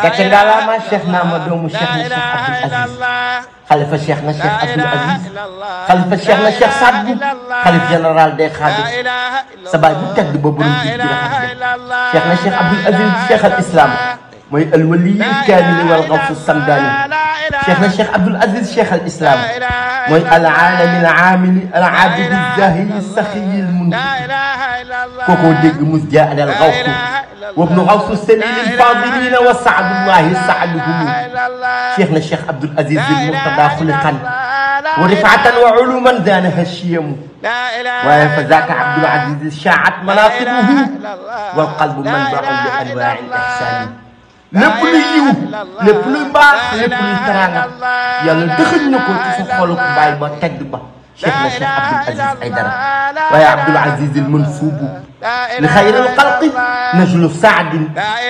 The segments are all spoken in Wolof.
gàcce ngalaama Cheikh Naama doomu Cheikh na Cheikh Abdoul Aziz xalifa Cheikh na Cheikh Abdoul Aziz xalifa Cheikh na Cheikh Saad Bou xalif général des Khadres sa baay bu tedd ba borom ji bi rafet Cheikh na Cheikh Abdoul Aziz Cheikh al Islam mooy alwali kaamil wal gawsu samdani Cheikh na Cheikh Abdoul Aziz Cheikh al Islam mooy al aalami al aamili al aabidi zahiri saxiyi al muntaji kookoo dégg mus jaa al gawsu وابن غوث السليل الفاضلين وسعد الله سعدهم شيخنا الشيخ عبد العزيز المرتضى خلقا ورفعة وعلوما زانها الشيم فذاك عبد العزيز شاعت مناقبه والقلب منبع لانواع الاحسان lépp luy yiw lépp luy baax lépp luy teraanga yàlla dëxëñ na ko ci sa xolu baay ba tedd ba شيخنا الشيخ عبد العزيز أيدرا ويا عبد العزيز المنسوب لخير الخلق نجل سعد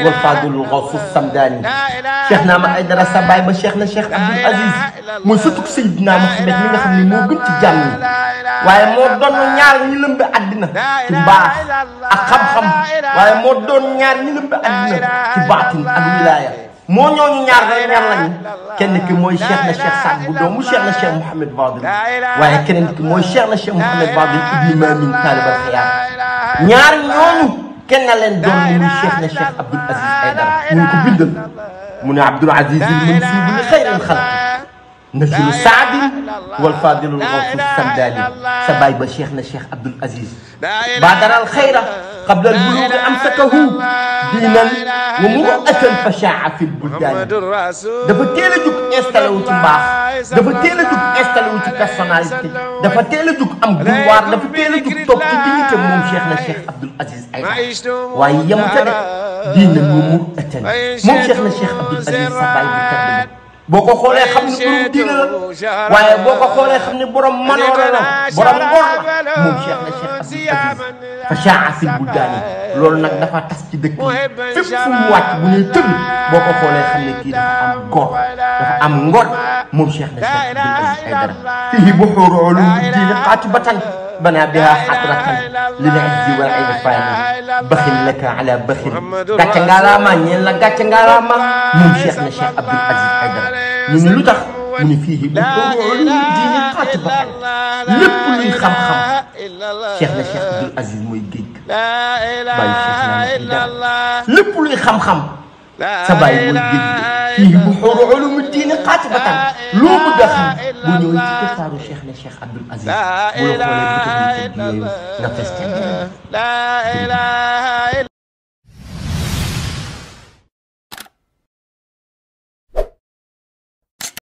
والفاضل الغوث السمداني شيخنا ما أيدرا سباي با شيخنا الشيخ عبد العزيز mooy sëtug Seydina Muhammad mi nga xam ne moo gën ci jàmm yi waaye moo doon ñaar ñi lëmbe àddina ci mbaax ak xam-xam waaye moo doon ñaar ñi lëmbe àddina ci baatin ak wilaaya moo ñooñu ñaar ñaar lañu kenn ki mooy Cheikh na Cheikh Saad Bou doomu Cheikh na Cheikh Mouhamed Fadil waaye keneen ki mooy Cheikh na Cheikh Mouhamed Fadil ibni Mamin Talibal Xiyaar ñaar ñooñu kenn na leen doon muy Cheikh na Cheikh Abdoul Aziz Aydara ñu ko bindal mu ne Abdoul Aziz al-Mansuub li xayril xalq نجل سعد والفاضل الغوث السمداني سباي بشيخنا الشيخ عبد العزيز بادر الخير قبل البلوغ امسكه دينا ومرؤة فشاع في البلدان دفا تيلا جوك انستالو تي مباخ دفا تيلا جوك انستالو تي بيرسوناليتي دفا تيلا جوك ام غوار دفا تيلا جوك توك تي دينيتي موم شيخنا الشيخ عبد العزيز ايضا واي يمتا دينا ومرؤة موم شيخنا الشيخ عبد العزيز سباي بو boo ko xoolee xam ne borom diine la waaye boo ko xoolee xam ne borom manoore la borom ngor la moom Cheikh na Cheikh Abdoul Aziz fa caa fil buldaani loolu nag dafa tas ci dëkk yi fépp fu mu wàcc bu ñuy tëdd boo ko xoolee xam ne kii dafa am góor dafa am ngor moom Cheikh na Cheikh Abdoul Aziz Aydara fihi buhuuru ulumi diine qaatibatan بنى بها حضرة للعز والعرفان بخل لك على بخل gàcce ngalaama ñeel na gàcce ngalaama moom Cheikh na Cheikh Abdoul Aziz Aydara ñu ne lu tax mu ne fii bu ulumi diine qaatibatan lépp luy xam-xam Cheikh na Cheikh Abdoul Aziz mooy géej bàyyi Cheikh na Aydara lépp luy xam-xam sa bàyyi mooy géej fii bu ulumi diine qaatibatan loo bëgg a xam bu ñëwee ci keppaaru Cheikh na Cheikh Abdoul Aziz bu la xoolee bëgg nga fes